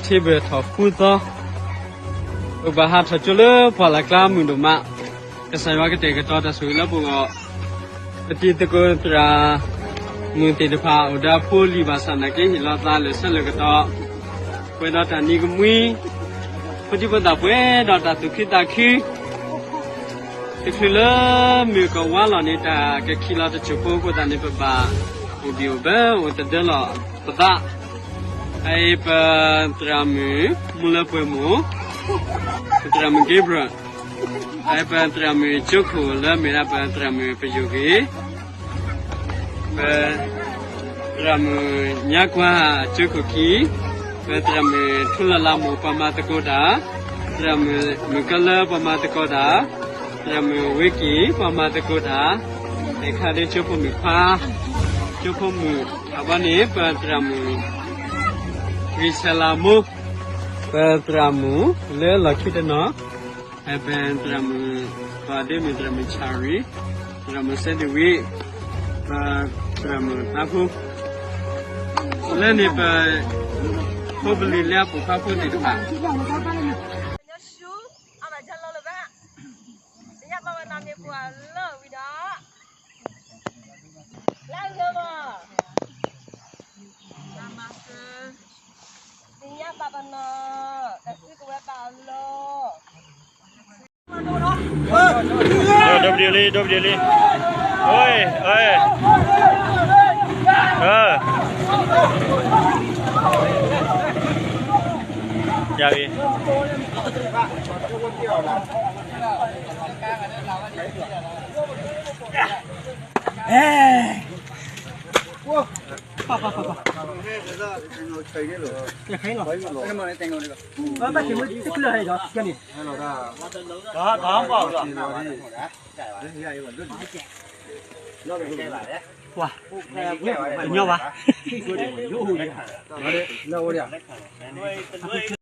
ထံဘၢၣ်ထီၣ်ဃူသီ, ပဘၣ်ဟးထီၣ်ကၠိလၢပှၢ်လၢ်ကျါမုၢ်ဒိၣ်မး, ကစၢ်ယွၤကတဲာ်ကတီၤတၢ်ဆိၣ်ဂ့ၤလၢပဂီၢ်, ပတံၤသကိးသရၣ်မုၣ်သ့ၣ်တဖၣ်အိၣ်ဒီးဖိလံၤဘၣ်ဆၣ်နာ်က့ ဟ့ၣ်လီၤသးလၢာ်ဆၢလၢာ်ကတီၤ, ပှဲၤဒီးတၢ်နံၤကမှံ, ဖိဒံဖိသၣ်ပှဲၤဒီးတၢ်သူၣ်ခုသးခု တချုးလၢမုၢ်ကဝါလီၤန့ၣ် တၢ်ကခံးလီၤတစိၢ်ဖိအဃိသတးန့ၣ် ပဘၣ်အိၣ်ဘံၣ်အိၣ်ဘၢအိၣ်သဒၢလီၤပသး, အအံၤပသရၣ်မုၣ်မူလၢပှဲၤမိၢ်, ပသရၣ်မုၣ် Gabriel, အအံၤပသရၣ်မုၣ်ကၠိခိၣ်လၢမ့ၢ်ဒၣ်ပသရၣ်မုၣ်ပယိၢ်ဂ့ၤ ပသရၣ်မုၣ်ညါကွၢ်ကၠိခိၣ်ခံ, ပသရၣ်မုၣ်ထူလၢ်လၢ်မိၢ်ပှၤမၤသကိးတၢ်, သရၣ်မုၣ်မုၣ်ကလၢပှၤမၤသကိးတၢ်, သရၣ်မုၣ်ဝ့က့ၤပှၤမၤသကိးတၢ်, အခါဒ့ကၠိဖိမုၣ်ခွါ, ကၠိဖိမုၣ်အဘီန့ၣ် ပသရၣ်မုၣ် ဂံၢ်ဆဲးလးမိၢ်, ပသရၣ်မုၣ်လၢလီၢ်ခံတနီၤ ပသရၣ်မုၣ်, ပဒ့မုၣ်သရၣ်မုၣ်ဆၣ်ရံ, သရၣ်မုၣ်စဲဒံဝံ, ပသရၣ်မုၣ်သးဖိ, လၢန့ၣ်ပ, ဖိပလံၤလၢအပိာ်ခွါဖိသ့ၣ်တဖၣ် ဒိပဒံးလံ, ဒိပဒံးလံ, အိ, ယၤအံၤ ပှၤ, ပှၤကညီဘၣ်, လၢအိၣ်ဒံး